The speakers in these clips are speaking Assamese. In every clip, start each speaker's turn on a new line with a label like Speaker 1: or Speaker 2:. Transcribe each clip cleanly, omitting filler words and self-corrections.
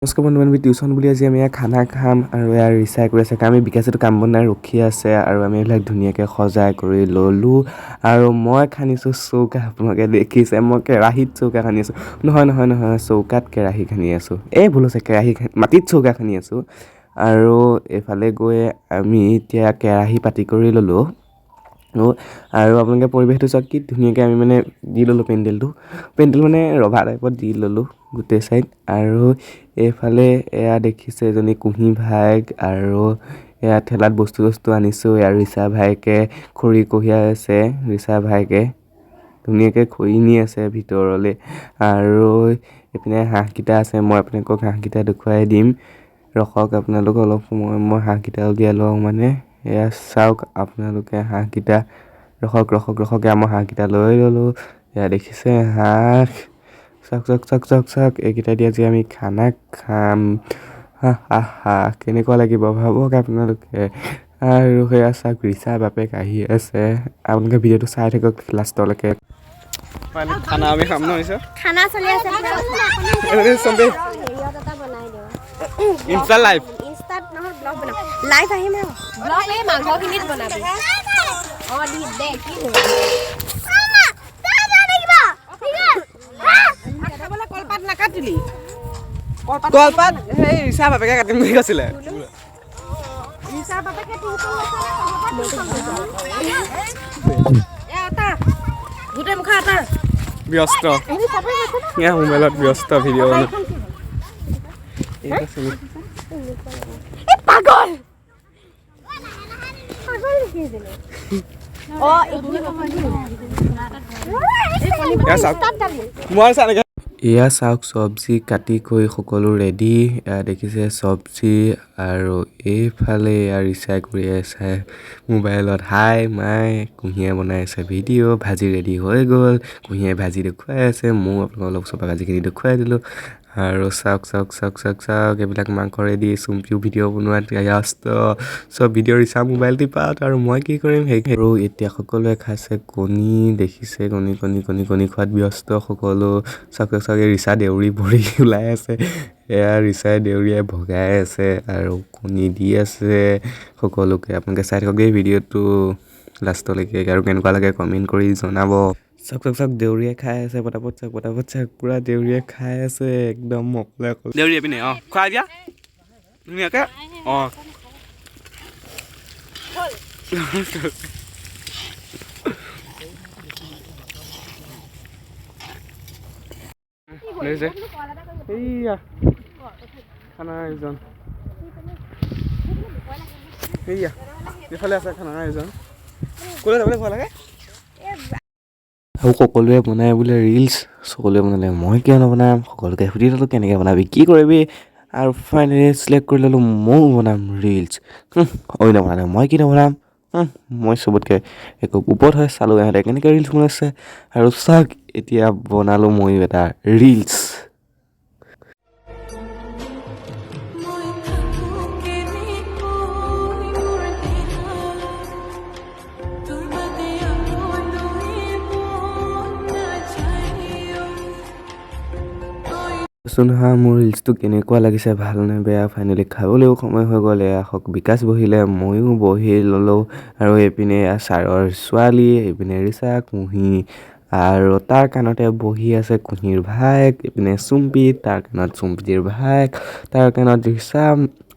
Speaker 1: নমস্কাৰ বন্ধু বান্ধৱী, টিউচন বুলি আজি আমি ইয়াত খানা খাম আৰু ইয়াৰ ৰিচাই কৰি আছে। আমি বিকাশেতো কাম বন নাই, ৰখি আছে আৰু আমি এইবিলাক ধুনীয়াকৈ সজাই কৰি ল'লোঁ। আৰু মই খান্দিছোঁ চৌকা, আপোনালোকে দেখিছে মই কেৰাহীত চৌকা খান্দি আছোঁ। নহয় নহয় নহয়, চৌকাত কেৰাহী খান্দি আছোঁ। এই ভুল হৈছে, কেৰাহী মাটিত চৌকা খান্দি আছোঁ। আৰু এইফালে গৈ আমি এতিয়া কেৰাহী পাতি কৰি ল'লোঁ। আৰু আপোনালোকে পৰিৱেশটো চাওক, কি ধুনীয়াকৈ আমি মানে দি ল'লোঁ পেণ্ডেলটো। পেণ্ডেল মানে ৰভা টাইপত দি ল'লোঁ গোটেই চাইড। আৰু এইফালে এয়া দেখিছে এজনী কুঁহি ভায়েক, আৰু এয়া ঠেলাত বস্তু চস্তু আনিছোঁ। এয়া ৰিচা ভায়েকে খৰি কঢ়িয়াই আছে, ৰিচা ভায়েকে ধুনীয়াকৈ খৰি নি আছে ভিতৰলৈ। আৰু এইপিনে হাঁহকেইটা আছে, মই আপোনালোকক হাঁহকেইটা দেখুৱাই দিম। ৰখক আপোনালোক অলপ সময়, মই হাঁহকেইটা উলিয়াই লওঁ। মানে এয়া চাওক আপোনালোকে হাঁহকেইটা, ৰখক ৰখক ৰখক, এয়া মই হাঁহকেইটা লৈ ল'লোঁ। এয়া দেখিছে হাঁহ, চাওক চাওক চাওক চাওক চাওক, এইকেইটা দি আজি আমি খানা খাম। হা হা হা, কেনেকুৱা লাগিব ভাবক আপোনালোকে। আৰু সেয়া চাওক ৰিচা বাপেক আহি আছে। আপোনালোকে ভিডিঅ'টো চাই থাকক লাষ্টলৈকে।
Speaker 2: খানা আমি খাম ন হৈছে?
Speaker 3: খানা চলি আছে।
Speaker 2: ইনষ্টা লাইভ,
Speaker 3: ইনষ্টাত নহয়, ব্লগ বনাম, লাইভ আহিম আৰু ব্লগ এই মাংসখিনিত বনাবি। অঁ, দি দে। কি
Speaker 4: কলপাত নাকাটিলি?
Speaker 2: কলপাত সেই ৰিচা বাপেকে কাটিম বুলি কৈছিলে।
Speaker 4: ৰিচা বাপেকে গোটেই মুখা এটা
Speaker 2: ব্যস্ত, মোবাইলত ব্যস্ত, ভিডিঅ' বনাই।
Speaker 3: পাগল পাগল।
Speaker 2: মই চাগে।
Speaker 1: এয়া চাওক, চব্জি কাটি কৰি সকলো ৰেডি। এয়া দেখিছে চব্জি। আৰু এইফালে এয়া ৰিচাই কৰি আছে মোবাইলত হাই মাই, কুঁহিয়ে বনাই আছে ভিডিঅ'। ভাজি ৰেডি হৈ গ'ল, কুঁহিয়ে ভাজি দেখুৱাই আছে। ময়ো আপোনালোকক অলপ চপা ভাজিখিনি দেখুৱাই দিলোঁ। আৰু চাওক চাওক চাওক চাওক চাওক, এইবিলাক মাংস ৰেডি। চুম্পিও ভিডিঅ' বনোৱাত ব্যস্ত, চব ভিডিঅ' ৰিচা মোবাইল টিপাত, আৰু মই কি কৰিম সেই। আৰু এতিয়া সকলোৱে খাইছে কণী, দেখিছে কণী কণী কণী কণী খোৱাত ব্যস্ত সকলো। চাওক চাওক চাওক, এই ৰিচা দেউৰী ভৰি ওলাই আছে। এয়া ৰিচাই দেউৰীয়াই ভগাই আছে আৰু কণী দি আছে সকলোকে। আপোনালোকে চাই থাকক দেই ভিডিঅ'টো লাষ্টলৈকে, আৰু কেনেকুৱা লাগে কমেণ্ট কৰি জনাব। চাওক চাওক চাওক, দেউৰীয়ে খাই আছে পটাপট। চাওক পটাপট চাওক, পূৰা দেউৰীয়ে খাই আছে একদম অকলে অকলে।
Speaker 2: দেউৰী পিনে অঁ, খুৱাই দিয়া ধুনীয়াকৈ। অঁ, এইয়া খানাৰ আয়োজন, এইয়া এইফালে আছে খানাৰ আয়োজন। ক'লৈ যাবলৈ ভয় লাগে।
Speaker 1: আৰু সকলোৱে বনাই বোলে ৰিলচ, সকলোৱে বনালে মই কিয় নবনাম? সকলোকে সুধি ল'লোঁ কেনেকৈ বনাবি, কি কৰিবি, আৰু ফাইনেলি চিলেক্ট কৰি ল'লোঁ ময়ো বনাম ৰিলচ। অন্য বনালে মই কি নবনাম? মই চবতকৈ একো ওপৰত হয়। চালোঁ ইহঁতে কেনেকৈ ৰিলচ বনাইছে, আৰু চাওক এতিয়া বনালোঁ ময়ো এটা ৰিলচ।
Speaker 5: মই থাকোঁ কেনেকৈ মোৰ দেহা, তোৰ বাদে অকলোৱে মন নাযায়।
Speaker 1: চোন হা, মোৰ ৰিলচটো কেনেকুৱা লাগিছে, ভাল নে বেয়া? ফাইনেলি খাবলৈও সময় হৈ গ'ল। এয়া হওক বিকাশ বহিলে, ময়ো বহি ল'লোঁ। আৰু এইপিনে এয়া ছাৰৰ ছোৱালী, এইপিনে ৰিচা কুঁহি, আৰু তাৰ কাণতে বহি আছে কুঁহিৰ ভায়েক। এইপিনে চুম্পী, তাৰ কাণত চুম্পীৰ ভায়েক, তাৰ কাণত ৰিচা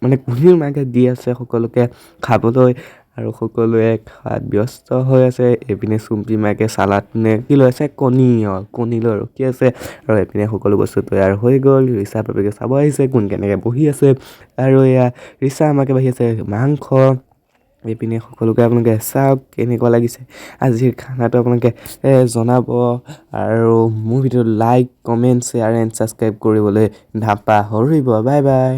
Speaker 1: মানে কুঁহিৰ মাকে দি আছে সকলোকে খাবলৈ, আৰু সকলোৱে খোৱাত ব্যস্ত হৈ আছে। এইপিনে চুম্পী মাকে চালাড নে কি লৈ আছে, কণী, অঁ কণী লৈ ৰখি আছে। আৰু এইপিনে সকলো বস্তু তৈয়াৰ হৈ গ'ল। ৰিচা বাপেকে চাব আহিছে কোন কেনেকৈ বহি আছে। আৰু এয়া ৰিচা মাকে বাঢ়ি আছে মাংস। এইপিনে সকলোকে আপোনালোকে চাওক কেনেকুৱা লাগিছে আজিৰ খানাটো, আপোনালোকে জনাব। আৰু মোৰ ভিডিঅ'টো like, comment, share and subscribe কৰিবলৈ নাপাহৰিব। Bye bye.